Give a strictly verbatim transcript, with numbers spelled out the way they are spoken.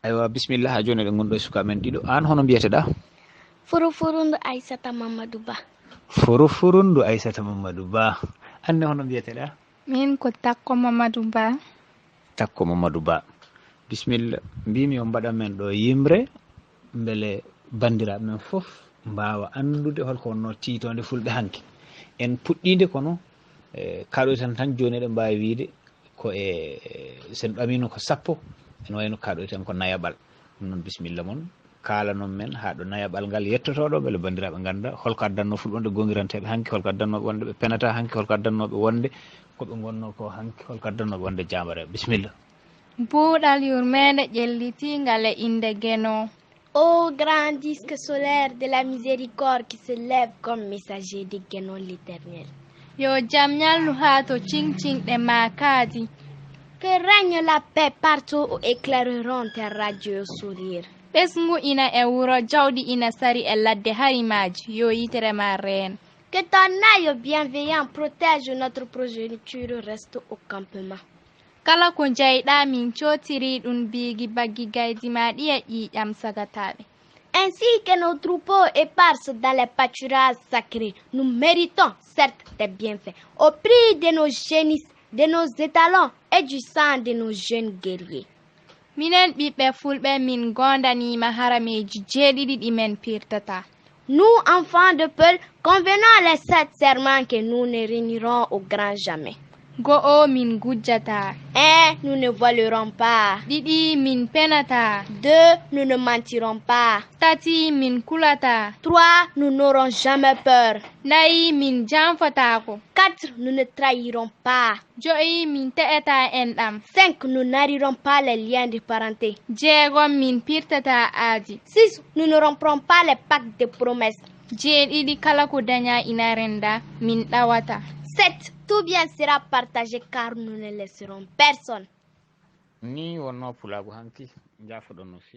Aywa, bisimilla, haa jooni eɗen ngonɗo e sukaaɓe men ɗiɗo. Aan, hono mbiyeteɗaa? Furufurundu Aissata Mamadou Ba. Furufurundu Aissata Mamadou Ba. Aan ne, hono mbiyeteɗaa? Min ko Takko Mamadou Ba. Takko Mamadou Ba. Bisimilla, mbimi on mbaɗan men ɗo yimre, mbele banndiraaɓe men fof mbaawa anndude hol ko wonno tiitoonde fulɓe hanki. En puɗɗiinde kono, e, kaɗoyten tan jooni eɗen mbaawi wiyde ko e, sen ɓamino ko sappo, en wayno kaɗoyten ko nayaɓal. Ɗum noon, bisimilla mon, kaalanon men haa ɗo nayaɓal ngal yettotoɗo, mbele banndiraaɓe ngannda hol ko addanno fulɓe wonde goongiranteeɓe hanki, hol ko addanno ɓe wonde ɓe penata hanki, hol ko addanno ɓe wonde ko ɓe ngonno ko hanki, hol ko addanno ɓe wonde jaambareeɓe. Bisimilla. Buuɗal yurmeende ƴellitiingal e innde Geno. Ô grand disque solaire de la miséricorde qui se lève comme messager de Guénon l'Éternel. Yo jam ñallu haa to ciŋciŋɗe maa kaadi. Que règne la paix partout où éclaireront tes radieux sourires. Ɓesngu ina e wuro, jawɗi ina sari e ladde harimaaji, yo yitere maa reen. Que ton œil bienveillant protège notre progéniture, reste au campement. Kala ko njeyɗaa min cootirii ɗum biigi baggi gaydi maa ɗi e ƴiiƴam sagataaɓe. Ainsi que nos troupeaux éparses dans les pâturages sacrés, nous méritons certes tes bienfaits au prix de nos génisses, de nos étalons et du sang de nos jeunes guerriers. Minen ɓiɓɓe fulɓe min ngoondaniima harameeji jeeɗiɗi ɗi men pirtataa. Nous, enfants de Peul, convenons les sept serments que nous ne renierons au grand jamais. Go'o min ngujjataa. Un, nous ne volerons pas. Ɗiɗi min penataa. Deux, nous ne mentirons pas. Tati min kulataa. Trois, nous n'aurons jamais peur. Nayi min janfotaako. Quatre, nous ne trahirons pas. Jo'i min te'etaa enɗam. Cinq, nous n'harirons pas les liens de parenté. Jeegom min pirtataa aadi. Six, nous ne romprons pas les pactes de promesse. Jeeɗiɗi, kala ko dañaa ina renndaa, min ɗawataa. Sept, tout bien sera partagé car nous ne laisserons personne. Nii wonnoo pulaagu hanki, njaafoɗon no feewi.